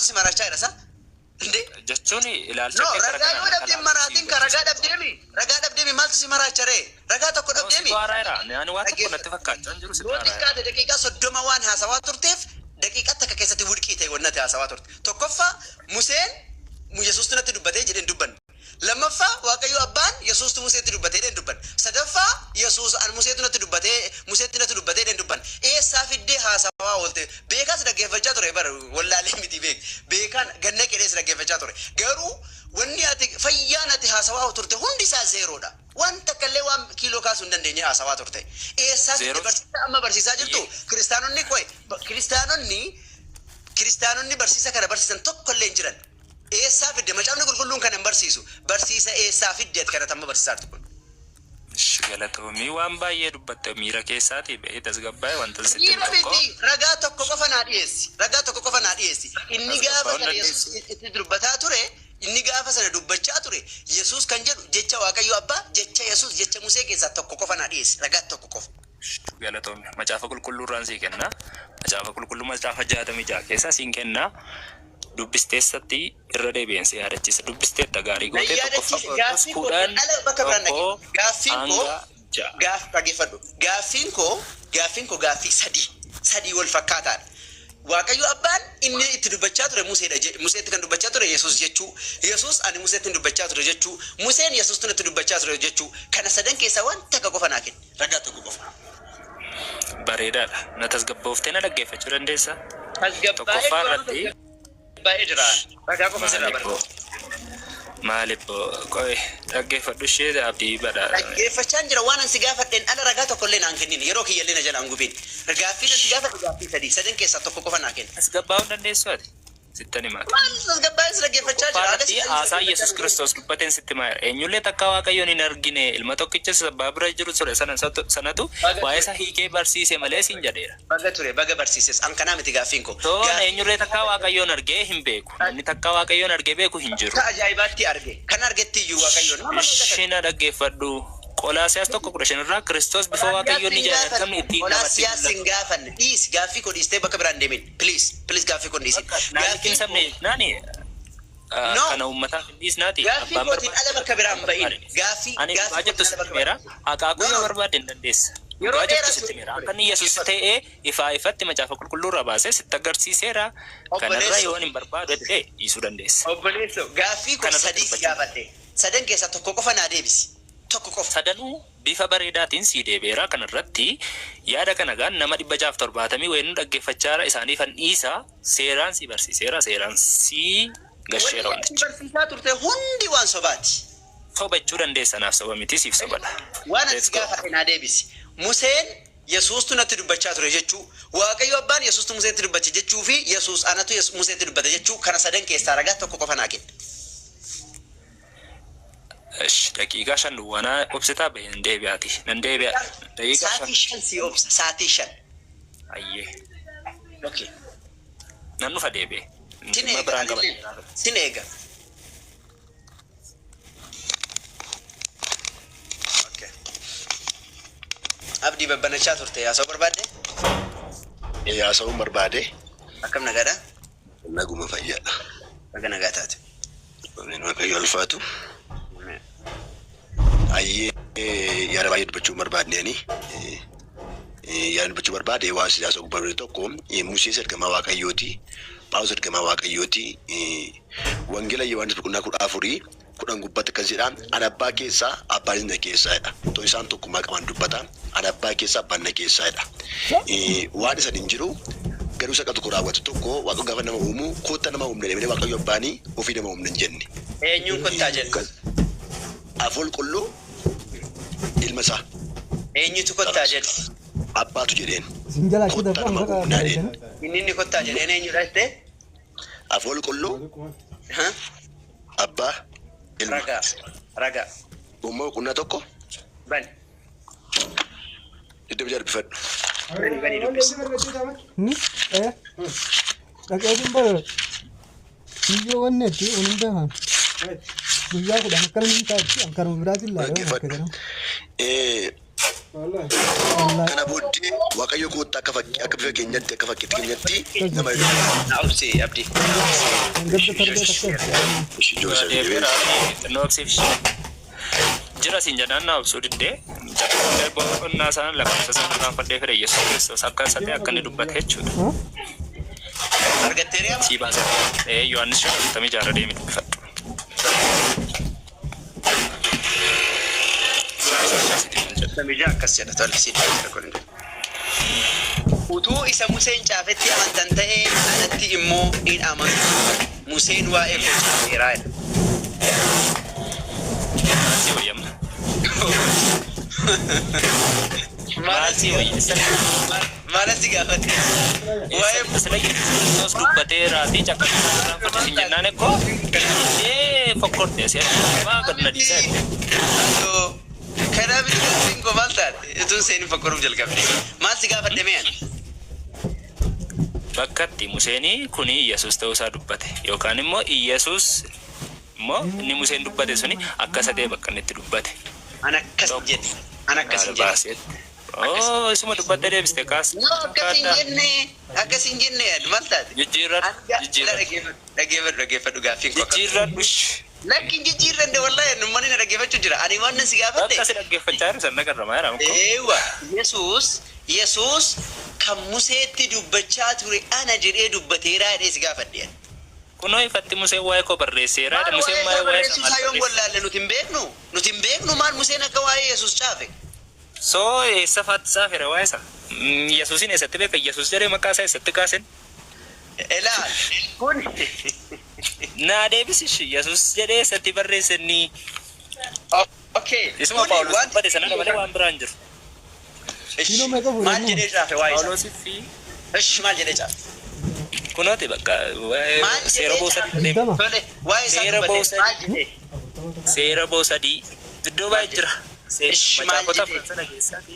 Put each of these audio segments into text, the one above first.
Maaltu si maraachaa jira sa? Inde? Jechuun ilaalcha No, kee kara ragaa yoo kanaan akka dhabdee laaltu si maraatin ka gochisa. ragaa dhabdeemi. Ragaa dhabdeemi maaltu si maraacha ree? Ragaa tokko No, situ dhabdeemi. haaraa jira. Ani waa tokko natti Dhaggeeffadhu. fakkaachaa hin jiru situ Yoo haaraa jira. xiqqaate daqiiqaa 30 waan haasawaa turteef daqiiqaa takka keessatti wudqii ta'e wanni ati haasawaa turte. Tokkoffaa Museen Yesuustu natti dubbatee jedhee hin dubbanne. Lammaffaa Waaqayyo Abbaan Yesuustu Museetti dubbate jedhee hin dubbanne. Sadaffaa Yesuus an Museetu natti dubbate Museetti natti dubbate jedhee hin dubbanne. Eessaa fiddee haasawaa oolte? Beekaa si dhaggeeffachaa ture bar wallaalee miti beek. Beekaan gad naqi jedhee si dhaggeeffachaa ture. Garuu wanni ati fayyaan ati haasawaa turte hundi isaa zeeroodha. Waan takka illee waan kiiloo kaasuu hin dandeenye haasawaa turte. Eessaa fidde Zeeroo barsiisa amma barsiisaa jirtu? Eeyyee. Kiristaanonni qoy kiristaanonni kiristaanonni barsiisa kana barsiisan tokko illee hin jiran. Eessaa fidde? Macaafni Qulqulluun kana hin barsiisu. Barsiisa eessaa fidde ati kana ati amma barsiisaa jirtu kun? Ishi galatoomi waan baay'ee dubbatte miira keessaatii ba'ee tasgabbaa'e wantan sitti himu Miira tokko miti ragaa tokko qofa naa dhiyeessi. Ragaa tokko qofa naa dhiyeessi. Inni gaafa tasgabbaa'uu hin sana Yesuus dandeessu. itti dubbataa ture, inni gaafa sana dubbachaa ture, Yesuus kan jedhu jecha Waaqayyo Abbaa, jecha Yesuus, jecha Musee keessaa tokko qofa naa dhiyeessi. Ragaa tokko qofa. Galatoomi. Macaafa Qulqulluu irraan sii kenna. Macaafa Qulqulluu macaafa 66 keessaa siin kenna. Dubbisteessatti irra deebi'een si yaadachiisa. Dubbisteetta gaarii Nan gootee tokkoffaa yaadachiisa. Qorontos Gaaffiin koo 10 ala bakka biraan dhaqe. 1 Gaaffiin koo hanga 6. gaaf dhaggeeffadhu. Gaaffiin koo gaaffiin koo gaaffii sadii sadii wal fakkaataadha. Waaqayyo abbaan inni itti dubbachaa ture Museedha je- Museetti kan dubbachaa ture Yesuus jechuu. Yesuus ani Museetti hin dubbachaa ture jechuu. Museen Yesuustu natti dubbachaa ture jechuu. Kana sadan keessaa waan takka qofa naa kenni. Ragaa tokko qofa. Bareedaadha. Na tasgabbooftee na dhaggeeffachuu dandeessaa? Tasgabbaa'ee Tokkoffaa duraanuu irratti tasgabbaa'ee jira. Ragaa qofa sirraa maalibboo barbaada. maalibboo qoy dhaggeeffadhu ishee abdii badha Dhaggeeffachaan jira waan an si gaafadheen ala ragaa tokko illee naan kennin yeroo kiyya illee na jalaa hin gubin. Gaaffii nan si gaafadhe gaaffii sadii sadan keessaa tokko qofa naa kenni. Tasgabbaa'uu hin dandeessu ati? Sittan himaati. Maal tasgabbaa'ee si dhaggeeffachaa Tokkoffaa jira. irratti Hagas isaan haasaa dhaggeeffachaa Yesus jiru. Kiristoos dubbateen sitti himaa jira. Eenyullee takkaa Waaqayyoon hin argine, ilma tokkicha isa abbaa bira jiru ture sana sanatu Baga waa'ee ture. isaa hiikee barsiise malee siin jedheera. Baga ture, baga barsiises. An kanaa miti gaaffiin koo. Toon Gaaffiin eenyullee takkaa Waaqayyoon argee hin beeku. Namni takkaa Waaqayyoon argee beeku hin jiru. Akka ajaa'ibaatti arge. Kan argetti iyyuu Waaqayyoon. Nama meeqa Ishi na dhaggeeffadhu. Qolaasiyaas 1:15 irraa Kiristoos bifa Qolaasiyaas Waaqayyoon sin ijaan hin gaafanne. argamne ittiin namatti Qolaasiyaas sin mul'atu. gaafanne. Dhiisi gaaffii koo dhiistee bakka biraan deemin. Please, please gaaffii koo hin dhiisin. Bakka naa Gaaffiin liqimsamne koo jecnaani No. kana uummataaf hin dhiisnaati Gaaffii abbaan kootiin barbaade ala bakka biraan abbaan bahin. barbaade. Gaaffii Ani dhugaa gaaffii jirtu kootiin ala sitti bakka himeera. biraan. Akaakuu No yoo no. barbaadde hin dandeessa. Yeroo Dhugaa jirtu dheeraa sitti ture. himeera. Akka inni Yesuus ta'e ifaa ifatti macaafa qulqulluu irraa baasee sitti agarsiiseera. Kanarra Obboleesso. yoon hin barbaadu jettee dhiisuu dandeessa. Obboleesso gaaffii koo Kanarratti sadii si dubbachuu. gaafadhe. Sadan keessaa tokko qofa naa deebisi. Tokko qofa. Sadanuu bifa bareedaatiin sii deebi'eera. Kana irratti yaada kana egaa nama 670 wayii nu dhaggeeffachaara isaaniifan dhiisa. Seeraan sii barsiiseera, seeraan sii gasheera Wanni ati wanticha. barsiisaa turte hundi waan sobaati. Soba jechuu dandeessa naaf soba miti siif sobadha. Waan ani Let's si go. gaafadhe naa deebisi. Museen Yesuustu natti dubbachaa ture jechuu, Waaqayyo Abbaan Yesuustu Museetti dubbache jechuu fi Yesuus anatu Museetti dubbate jechuu kana sadan keessaa ragaa tokko qofa naa kenni. Esh daqiiqaa 5 duwwaa naa obsitaa bahe nan deebi'aati. Nan deebi'a. Daqiiqaa 5. Saatii 5 sii obsa. Saatii 5. Ayyee. Okay. Nan dhufa deebi'ee. Sin Dhimma eega biraan qaba. anillee. Sin eega. Okay. Abdii babbanachaa turte haasa'uu barbaadde? Haasa'uun barbaade. Akkam nagaadha? Naguma fayyaadha. Baga nagaa taate. Ameen Waaqayyo ulfaatu. Ayyee yaada baay'ee dubbachuu hin barbaadne ani. Yaada dubbachuu barbaade waan siyaasa gubbaa barbaade tokko Musees ergamaa Waaqayyooti. Phaawulos ergamaa Waaqayyooti. Wangeela Yohaannis boqonnaa 14 10 gubbaatti akkas jedha. Ani abbaa keessaa abbaanis na keessaa jedha. Otoo isaan tokkummaa qaban dubbata. Ani abbaa keessaa abbaan na keessaa jedha. Waan isan hin jiru garuu isa tokko raawwatu tokko Waaqayyo gaafa nama uumu kottaa nama uumne jedhee Waaqayyo abbaanii ofii nama uumne hin jenne. Eenyuun kottaa jedhe? Hafuurri qulqulluu ilma isaa. Eenyutu kottaa jedhe? Abbaatu jedheen. Isin jalaa achi Kottaa dafaa nama maqaa uumnaa jedheen. bareedana. Inni inni kottaa jedheen eenyudha jettee? Hafuurri qulqulluu Ha? abbaa ilma. Ragaa. Ragaa. Uumama boqonnaa 1 Bani. 26 dubbifadhu. Bani bani dubbisi. Ni ee dhaqeetiin bara biyyoo wanni itti hin beekan. Guyyaa 10 akkana ni taati akkanuma biraatiin laalee akka Dhaggeeffadhu. jedhamu. Wallahi. Kana booddee Waaqayyo koottaa akka fakkii akka bifa keenyatti akka fakkiitti keenyatti nama Na obsi Abdii. Gadda torbee takka. Ishii Joosef Deebiira xinnoo obsiif ishee. Jira siin jedhaan na obsuu diddee jalqabee boqonnaa sana lakkoofsa sana irraanfadhee fedhe Yesuus Kiristoos akka isa ta'e akka inni dubbate jechuudha. Argatteerii amma? Sii baasa. Ee Yohaannis 5:46 deemi dubbifadhu. Afurtamii ja'a akkas jedha tole si jedha kun. Utuu isa Museen caafetti amantan ta'ee anatti immoo in amantu. Museen waa'ee koo caafeeraa jedha. Maal sii wayyamna? Maal sii wayya? Maal si gaafate? Waa'ee Sila Yesuus Kiristoos dubbateeraa fi caqasuu irraanfadhu siin jennaan ekkoo ishee fokkorte si achi gad na dhiisaa jette. Kanaa miti gaaffiin koo maal taate? Utuu seenin fokkoruuf jalqabde. Maal si gaafadhe mee ani? Bakka itti Museenii kuni Yesuus ta'uu isaa dubbate yookaan immoo Yesuus immoo inni Museen dubbate suni akka isa ta'e bakka inni itti dubbate. An akkas hin jenne. An akkas hin jenne. Baaseetti. Oo, isuma dubbattee deebiste kaas. No, akkas hin jenne. Akkas hin jenne maal taate? Jijjiirradhu. Jijjiirradhu. Dhaggeeffadhu dhaggeeffadhu dhaggeeffadhu gaaffiin koo akka. Jijjiirradhu. Lakki hin jijjiirranne wallahi nummanni na dhaggeeffachuu jira. Ani waan si gaafadhe. Akka si dhaggeeffachaa jiru san nagarra maa jedhamu. Eewa, Yesuus kan Museetti dubbachaa ture ana jedhee dubbateeraa jedhee si gaafadhe. Kunoo ifatti Museen waa'ee koo barreesseera. Maal Museen waa'ee isaa waa'ee isaa barreessuu maal isaa yoom barreesse? wallaalle nuti hin beeknu? Nuti hin beeknu maal Museen akka waa'ee Yesuus caafe? Soo eessa faatti saafere waa'ee isaa? Yesuusin eessatti beeka? Yesuus jedhee maqaa isaa eessatti kaasen? Ilaal kun Naa deebisishi Yesuus jedhee eessatti barreessenni? Okay. Isuma Kuni Phaawulos wanti dubbate sana malee waan biraan jiru. Kiiloo meeqa fuudhee Maal jedhee caafe waa'ee isaa? Phaawulosii fi Ish maal jedhee caafe? kunooti bakka waa'ee Maal seera jedhee boosa caafe? 20. Tole waa'ee isaa Seera dubbate boosa maal jedhee? Seera boo sadii iddoo baay'ee jira. Ish maal Macaafota jedhee? afran sana keessaati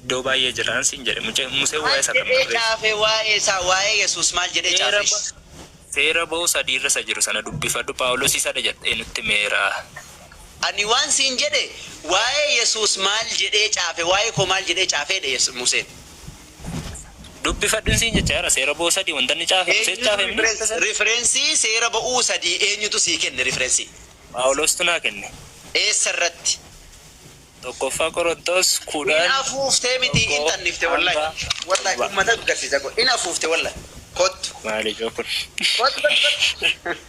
iddoo baay'ee jira siin jedhe Museen Maal waa'ee isaa kan jedhee barreesse. caafe waa'ee isaa waa'ee Yesuus maal jedhee Seera caafe? Seera boo sadii irra isa jiru sana dubbifadhu Phaawulos isadha jedhee nutti meera. Ani waan siin jedhe waa'ee Yesuus maal jedhee caafe waa'ee koo maal jedhee caafeedha Yesuus Museen. Dubbifadhuun siin jecha jira seera boo sadii wanta inni caafe Museen caafe mini. Reference seera ba'uu sadii eenyutu sii kenne reference? Phaawulostu naa kenne. Eessa irratti? Tokkoffaa Qorontos In 10 afuuftee miti in 1 xannifte wallahi. hanga Wallahi 7. uummata agarsiisa kun in afuufte wallahi. Kottu. Maali ijoo kun? Kottu kottu.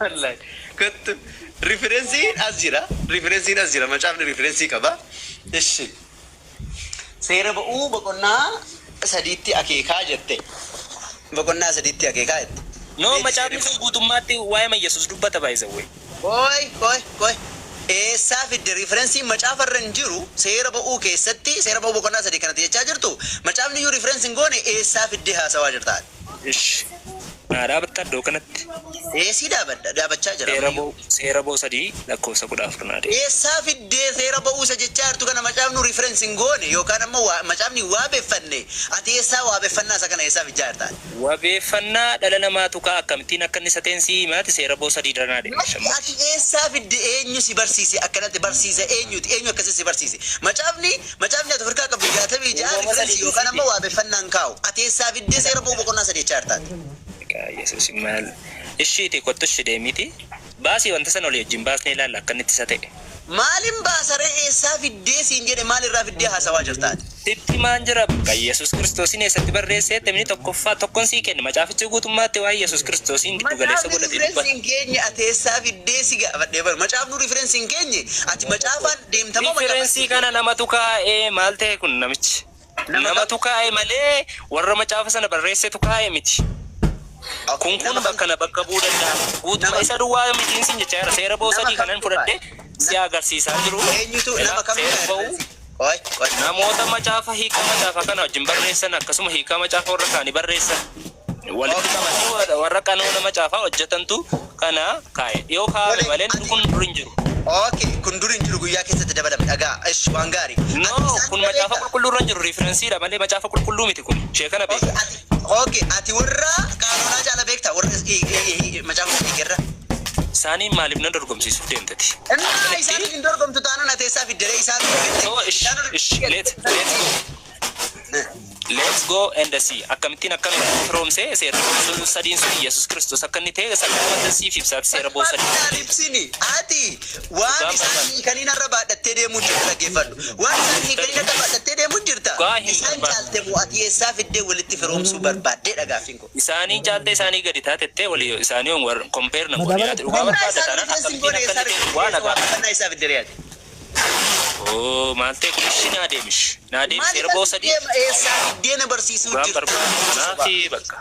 Wallahi kottu. Referenceiin as jira. Referenceiin as jira. Macaafni reference qaba. Ishi. Seera ba'uu boqonnaa sadiitti akeekaa jette. Boqonnaa sadiitti akeekaa jette. No, Meeti macaafni seera sun guutummaatti waa'ee Yesuus dubbata baay'isawwe. Oi, oi, oi. Eessaa fidde referenceiin macaafa irra hin jiru seera ba'uu keessatti seera ba'uu boqonnaa sadii kanatti jechaa jirtu macaafni iyyuu reference hin goone eessaa fiddee haasawaa jirta? Ish. Naa dhaabatta iddoo kanatti. Eessii dhaabadha dhaabachaa jira Seera ammayyuu. ba'uu seera ba'uu sadii lakkoofsa 14 naa deema. Eessaa fiddee seera ba'uu isa jechaa jirtu kana macaafnu reference hin goone yookaan ammoo macaafni waabeffanne ati eessaa waabeffannaa isa kana eessaa fijjaa jirta? Wabeeffannaa dhala namaatu kaa akkamittiin akka inni isa ta'een sii himaati seera ba'uu sadii danaa deema. Ati eessaa fidde eenyu si barsiise akkanatti barsiise eenyuti eenyu akkasii si barsiise macaafni ati ofirkaa qabdu 66 Uumama reference sadii yookaan ammoo waabeffannaan kaa'u ati eessaa fiddee seera ba'uu boqonnaa sadii jechaa jirtaati? Yesuus maal ishiiti kottu ishi deemiti baasii wanta sana olii wajjin baasnee ilaalla akka inni itti isa ta'e. Maalin baasaree eessaa fiddee siin jedhe maalirraa fiddee haasawaa jirtaati? Sitti maan jira bakka Yesuus Kiristoosiin eessatti barreessee inni tokkoffaa tokkoon sii kenne macaafichi guutummaatti waa'ee Yesuus Kiristoosiin giddu galeessa Macaafni godhatee reference dubbata. hin keenye ati eessaa fiddee si gaafadhee bara macaafnu reference hin keenye ati macaafaan deemtamoo Reference kana namatu kaa'ee maal ta'e kun namichi? Nama Namatu kaa'e malee warra macaafa sana barreessetu kaa'e miti. Kun bakka na bakka bu'uu danda'a. Guutuma isa duwwaa mitiin siin jechaa jira. Seera ba'uu Nama sadii kanan kamtu fudhadhe kaa'e? si agarsiisaa jiru. Eenyutu nama kamtu Seera ba'uu Oi, oi. namoota macaafa hiika macaafa kana wajjin barreessan akkasuma hiika macaafa warra kaanii barreessan walitti qabanii warra qanoona macaafaa hojjetantu kana kaa'e. Yoo kaa'ame malee kun dur hin jiru. Okay, kun dur hin jiru guyyaa keessatti dabalame dhagaa. Ish waan gaarii. No, kun macaafa qulqulluu irra hin jiru referenceiidha malee macaafa qulqulluu miti kun. Ishee kana beeka. Okay, ati warra qaanonaa caala beektaa warra macaafa hiikerra. Isaaniin maaliif na dorgomsiisuuf deemtati? Innaa isaan hin dorgomtu taanaan Kana teessaa fiddee isaan So ish ish let's go. Let's go and see. Akkamittiin akka nu firoomsee seerri ba'uu sadiin sun Yesuus Kiristoos akka inni ta'e salphumatti siif ibsaati seera ba'uu sadii. Naan ibsini. Ati waan Dhugaan isaan barbaadu. hiikaniin irra baadhattee deemuu jirta, dhaggeeffadhu. Waan isaan hiikaniin irra baadhattee deemuu jirta. Dhugaa hin Isaan barbaadu. caalte moo ati eessaa fiddee walitti firoomsuu barbaaddee dhagaaffiin kun. Isaanii caalte, isaanii gadi taatettee walii isaanii warra compare na godhe, ati dhugaa Waaqeffannaa barbaadda isaa taanaan rifeensi hin akkamittiin goone akka eessaa inni ta'e waan rifeensi agaa. waaqeffannaa isaa fiddee ati. Oo, maal ta'e kun? Ishi naa deemish. Naa deemi seera Maaliif ba'uu as sadii. deema? Eessaa fiddee na barsiisuu Dhugaan jirta? barbaadu kanaafi bakka.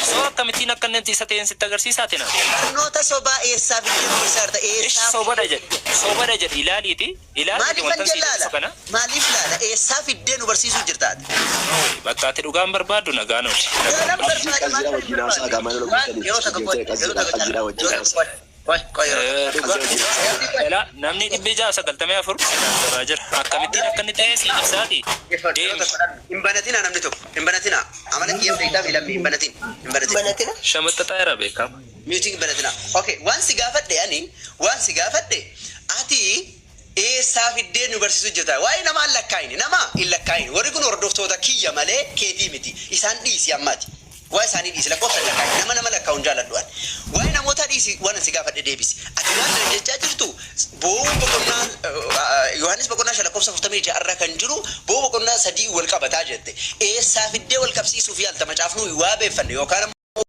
So akkamittiin akka inni isa ta'een sitti agarsiisaati na. Barnoota sobaa eessaa fiddee nu barsiisaa jirta? Ishi Eessaa sobadha jedhi. Sobadha jedhi, ilaaliiti. Ilaaliiti Maaliif wanta an si laala? ibsu kana. Maaliif laala? Eessaa fiddee nu barsiisuu jirta ati? Bakka ati dhugaan barbaaddu nagaan ooli. Nagaan barbaada. Qalbiidhaa wajjin haasaa qaamaan ol Waan yeroo takka qoy, yeroo takka qalbiidhaa wajjin yeroo haasaa. takka qoy, qoy, yeroo takka. Elaa, namni 694 sinaan jira. Akkamittiin akka inni ta'e si ibsaati. Yeroo Deemi. tokko hin banatina, namni tokko hin banatina. Amala kiyya beektaa fi lammii hin banatin, hin banatin. Banatina? Shamaxxaxaa irraa beekama. Muting hin banatina. Okay, waan si gaafadhe, ani waan si gaafadhe, ati eessaa fiddee nu barsiisuu jirta? Waa'ee namaa hin lakkaa'ini, nama hin lakkaa'ini. Warri kun hordoftoota kiyya malee keetii miti. Isaan dhiisi ammaati. Waa isaanii dhiisi, lakkoofsa hin lakkaa'ini. Nama lakkaa'u hin jaalladhu ani. Waa'ee namoota dhiisi, waan si gaafadhe deebisi. Ati waan na jechaa jirtu boo'uu boqonnaa Yohaannis boqonnaa 5 lakkoofsa 46 irra kan jiru boo'uu boqonnaa 3 wal qabataa jette. Eessaa fiddee wal qabsiisuuf yaalta? Macaafnuu waa beeffanne yookaan